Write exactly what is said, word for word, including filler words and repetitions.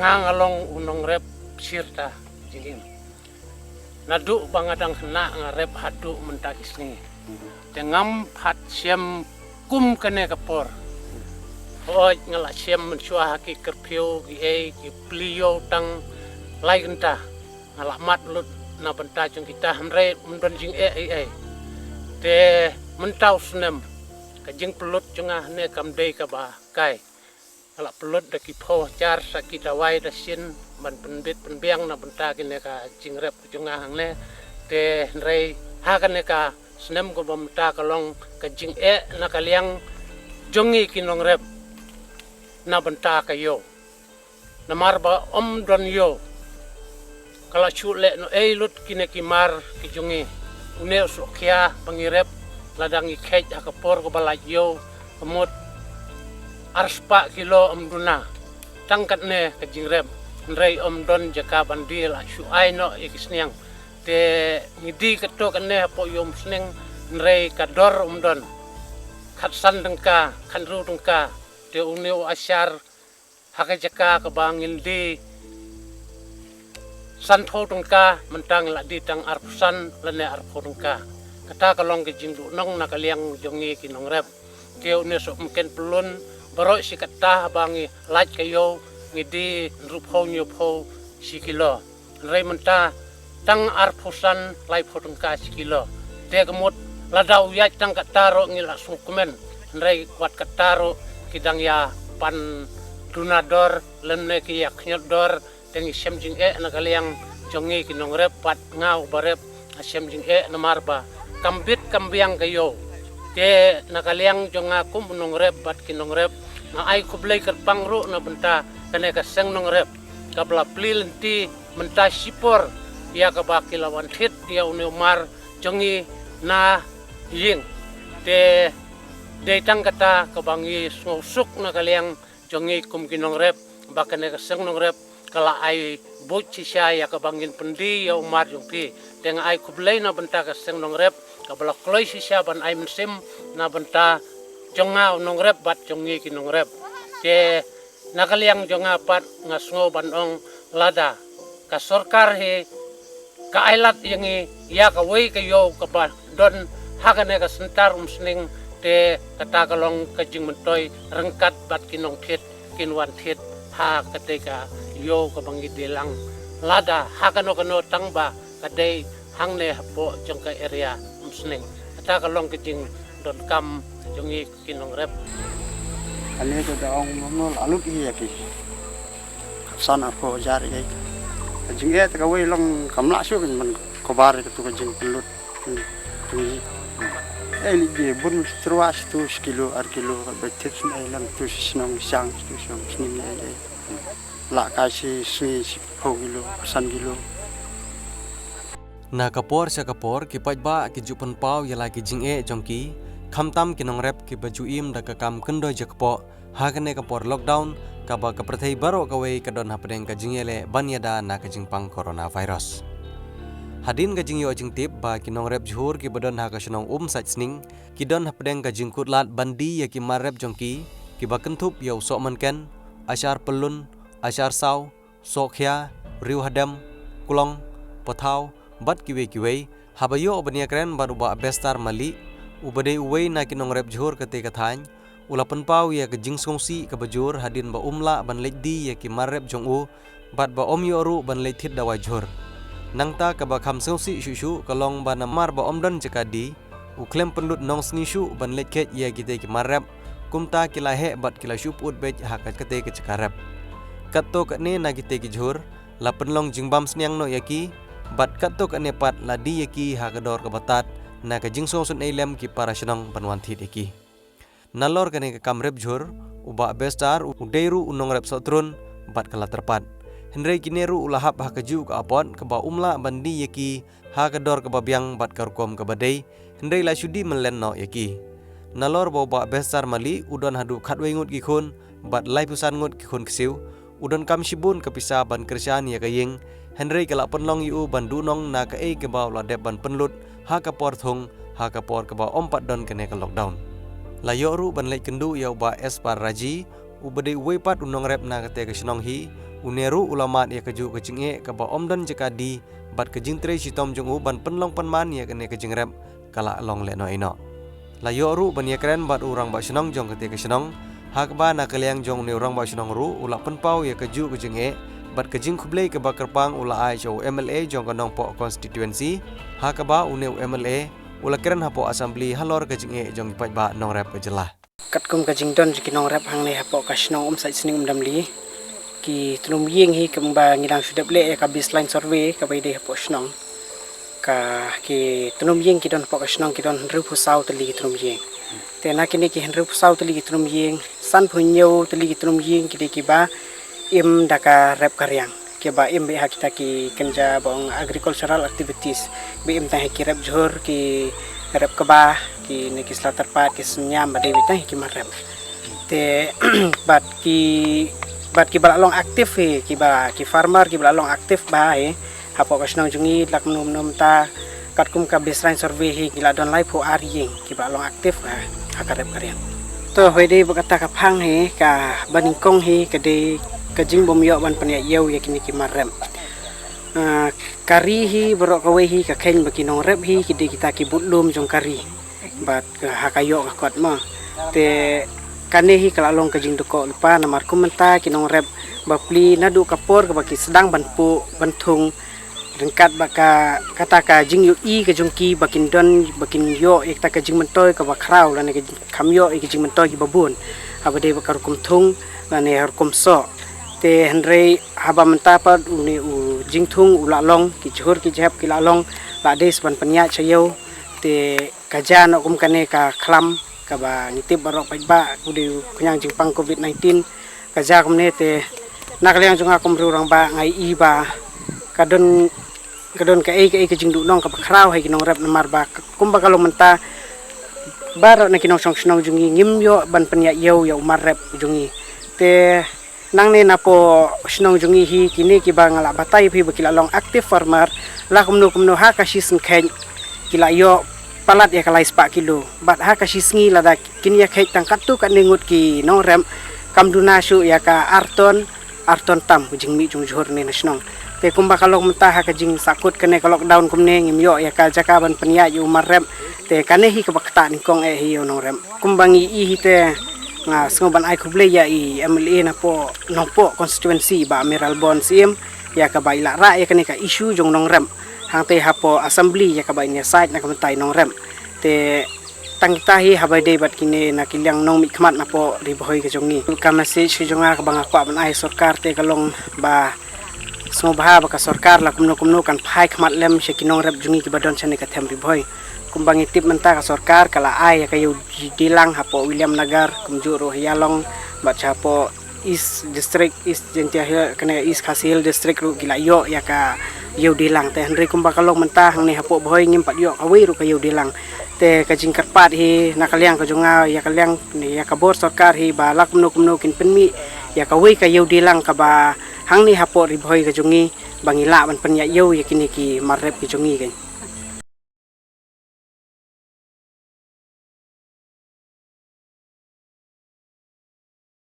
Nga nga long u nongrep sirta jingim. Naduh ba nga dang khynnah nga rep haduh mynta ki sngi. Te ngam pat shem kum kane ka por. Hooid nga la shem mynshuwa ha ki curfew ki ei ki plie ïew tang lai kynta. Nga la mad lut na bynta jong kita hynrei ym don jingeh ei ei. Te mynta u snem ka jingpynlut jong nga hangne kam dei kaba kai. Nga la pynlut da ki phew hajar sa ki dawai da sien ban pynbit pynbiang na bynta kane ka jingrep jong nga hangne. Te hynrei ha kane ka snem kaba mynta ka long ka jingeh na ka liang jong ngi ki nongrep na bynta ka ïew. Namar ba ym don ïew ka la shu leh noh ei lut kine ki mar ki jong ngi. Une u sohkhia ba ngi rep lada ngi kheit ha ka por kaba lait ïew ka mut arspah kilo ym duna. Tang katne ka jingrep hynrei ym don jaka ban die la shu ai noh ïa ki sniang. Te ngi die katto katne hapoh ïew Umsning hynrei ka dor ym don. Khatsan tyngka khathynriew tyngka. Te une u ashar ha ka jaka kaba ngin die sanphew tyngka mynta ngi la die tang arphew san lane arphew tyngka. Kata ka long ka jingduhnong na ka liang jong ngi ki nongrep. Te une sohmynken pyllun baroh shi katta haba ngi lait ka ïew ngi die hynriewphew hynñiewphew shi kilo. Hynrei mynta tang arphew san laiphew tyngka shi kilo. Te ka mut lada u ïaid tang katta ruh ngi la sngewkmen. Hynrei wat katta ruh ki dang ïa pan duna dor lymne ki ïa khñiot dor. Te ngi shem jingeh na ka liang jong ngi ki nongrep bad nga uba rep nga shem jingeh namar ba kam bit kam biang ka ïew. Te na ka liang jong nga kum u nongrep bad ki nongrep nga ai khublei kyrpang ruh na bynta kane ka seng nongrep kaba la plie lynti mynta shipor ïa kaba ki la wan thied ïa une u mar jong ngi na ïing. Te dei tang kata kaba ngi sngewsuk na ka liang jong ngi kum ki nongrep ba kane ka seng nongrep ka la ai buit shisha ïa kaba ngin pyndie ïa u mar jong phi. Te nga ai khublei na bynta ka seng nongrep kaba la kloi shisha ban ai mynsiem na bynta jong nga u nongrep bad jong ngi ki nongrep. Te na ka liang jong nga pat nga sngew ban ong lada ka sorkar hi ka ai lad ïa ngi ïa kawei ka ïew kaba don ha kane ka syntar Umsning te kata ka long ka jingmyntoi ryngkat bad ki nongthied kin wan thied ha kata ka ïew kaba ngi die lang lada ha kano kano tang ba ka dei hangne hapoh jong ka area Umsning. Kata ka long ka jingdonkam jong ngi ki nongrep. Kane ka da ong mo la lut hi ïa ki san arphew hajar ïa ka jingeh te kawei long kam lah shuh kan man kobar ka tu ka jingpynlut. Ei li je bun trua stu skilo ar kilo ka ba tip sn ei lang tu si snong sang stu snong snin ei ei. La ka si sngi si phew kilo san kilo. Na ka por sha ka por ki paidbah ki ju pynpaw ïa la ki jingeh jong ki khamtam ki nongrep kiba ju im da ka kam kyndoi jakpoh ha kane ka por lockdown kaba ka pyrthei baroh kawei ka don hapdeng ka jingïaleh ban ïada na ka jingpang coronavirus. Hadien ka jingïoh jingtip ba ki nongrep jhur kiba don ha ka shnong Umsaitsning ki don hapdeng ka jingkut lad ban die ïa ki mar rep jong ki kiba kynthup ïa u sohmynken, ashar pyllun, ashar saw, sohkhia, riewhadem, klong, pathaw bad kiwei kiwei. Haba ïoh ban ïakren bad u Bah Bestar Mali uba dei uwei na ki nongrep jhur kata ka thaiñ u la pynpaw ïa ka jingsngewsih kaba jur hadien ba um lah ban leit die ïa ki mar rep jong u bad ba um ïoh ruh ban leit thied dawai jhur. Nangta kaba kham sngewsih shuh shuh ka long ba namar ba um don jaka die u khlem pynlut nongsngi shuh ban leit kheit ïa kita ki mar rep. Kumta ki la heh bad ki la shu pyut beit ha kata ka jaka rep. Katto katne na kita ki jhur la pynlong jingbam sniang noh ïa ki bad katto katne pat la die ïa ki ha ka dor kaba tad na ka jingsngewsynei lem ki para shnong ban wan thied ïa ki. Nalor kane ka kam rep jhur u Bah Bestar u dei ruh u nongrep sohtrun bad ka la tyrpad. Hynrei kine ruh u la hap ha kajuh ka apot kaba um lah ban die ïa ki ha ka dor kaba biang bad ka rukom kaba dei, hynrei la shu die myllen noh ïa ki. Nalor ba u Bah Bestar Mali u don haduh khatwei ngut ki khun bad laiphew san ngut ki khun ksiew, u donkam shibun ka pisa ban kyrshan ïa ka ïing, hynrei ka la pynlong ïa u ban duhnong na kaei kaba u la dep ban pynlut ha ka por thung ha ka por kaba um pat don kane ka lockdown. La ïoh ruh ban leit kynduh ïa u Bah Espar Raji uba dei uwei pat u nongrep na kata ka shnong hi, Une ruh u la mad ïa kajuh ka jingeh kaba ym don jaka die bad ka jingtrei shitom jong u ban pynlong pynman ïa kane ka jingrep ka la long lehnoh ïehnoh. La ïoh ruh ban ïakren bad u rangbah shnong jong kata ka shnong, ha kaba na ka liang jong une u rangbah shnong ruh u la pynpaw ïa kajuh ka jingeh bad ka jingkhublei kaba kyrpang u la ai sha u M L A jong ka Nongpoh constituency, ha kaba une u M L A u la kren hapoh assembly halor ka jingeh jong ki paidbah nongrep ka jylla. Katkum ka jingdon jong ki nongrep hangne hapoh ka shnong Umsaitsning Umdamli, ki tnum ïing hi kumba ngi dang shu dep leh ïa ka baseline survey kaba ïadei hapoh shnong. Ka ki tnum ïing ki don hapoh ka shnong ki don hynriewphew saw tylli ki tnum ïing. Te na kine ki hynriewphew saw tylli ki tnum ïing, sanphew hynñiew tylli ki tnum ïing ki dei kiba im da ka rep ka riang, kiba im beit ha kita ki kynja ba ong agricultural activities, ba im tang ha ki rep jhur, ki rep kba, kine ki sla tyrpad, ki synñiam, ba dei beit tang ha ki mar rep. Te bad ki, bad kiba la long active hi, kiba, ki farmer kiba la long active bha hi hapoh ka shnong jong ngi, la kumno kumno mynta katkum ka baseline survey hi ki la don laiphew ar ïing kiba la long active ha, ha ka rep ka riang. To, hoi dei ba kata ka phang hi, kaba nyngkong hi ka dei ka jingbym ïoh ban pynïaid ïew ïa kine ki mar rep. Ah, ka ri hi baroh kawei hi ka kheiñ ba ki nongrep hi ki dei kita ki budlum jong ka ri bad ka, ha ka ïoh ka kot mo. Te kane hi ka la long ka jingdukok lypa namar kum mynta ki nongrep bapli naduh ka por kaba ki sdang ban puh ban thung, ryngkat bad ka, kata ka jingïohi ka jong ki ba kin don, ba kin ïoh ïa kata ka jingmyntoi kaba khraw lane ka jing-, kham ïoh ïa ka jingmyntoi kiba bun, haba dei bad ka rukom thung lane rukom soh. Te hynrei haba mynta pat une u jingthung u la long, ki jhur ki jhep ki la long, la dei sa ban pynïaid sha ïew. Te ka jia noh kum kane ka khlam kaba ngi tip baroh paidbah, u dei u khñiang jingpang covid nineteen. Ka jia kumne te na ka liang jong nga kum u rangbah nga ïohi ba ka don, ka don kaei kaei ka jingduhnong kaba khraw ha ki nongrep namar ba kumba ka long mynta baroh na ki nongshong shnong jong ngi ngim ïoh ban pynïaid ïew ïa u mar rep jong ngi. Te nangne napoh shnong jong ngi hi kine kiba nga la batai phi ba ki la long active farmer, la kumno kumno ha ka shi sngewkheiñ ki la ïoh palat ïa ka lai spah kilo bad ha ka shi sngi lada kin ïa kheit tang katto katne ngut ki nongrep, kam duna shuh ïa ka ar ton, ar ton tam ka jingmih jong jhur ne na shnong. Te kumba ka long mynta ha ka jingsahkut kane ka lockdown kumne ngim ïoh ïa ka jaka ban pynïaid ïa u mar rep. Te kane hi kaba ktah nyngkong eh hi ïa u nongrep. Kumba ngi ïohi hi te nga sngew ban ai khublei ïa i M L A napoh Nongpoh constituency Bah Mayralborn Syiem ïa kaba i la rah ïa kane ka issue jong nongrep hangtei hapoh assembly ïa kaba in ïasaid na ka bynta i nongrep. Te tang kita hi haba dei bad kine na ki liang nongmihkhmat napoh Ri Bhoi ka jong ngi. Ka message ka jong nga kaba nga kwah ban ai sorkar te ka long ba sngewbha ba ka sorkar la kumno kumno kan phai khmat lem sha ki nongrep jong ngi kiba don shane ka them Ri Bhoi. Kumba ngi tip mynta ka sorkar ka la ai ïa ka ïew dilang hapoh Williamnagar, kumjuh ruh Ïalong bad sha hapoh East District, East Jaintia Hills, kane East Khasi Hills District ruh ki la ïoh ïa ka ïew dilang. Te hynrei kumba ka long mynta hangne hapoh Bhoi ngim pat ïoh kawei ruh ka ïew dilang. Te ka jingkyrpad hi na ka liang ka jong nga ïa ka liang, ïa ka bor sorkar hi ba la kumno kumno kin pynmih ïa kawei ka ïew dilang kaba hangne hapoh Ri Bhoi ka jong ngi ba ngi lah ban pynïaid ïew ïa kine ki mar rep ki jong ngi kein.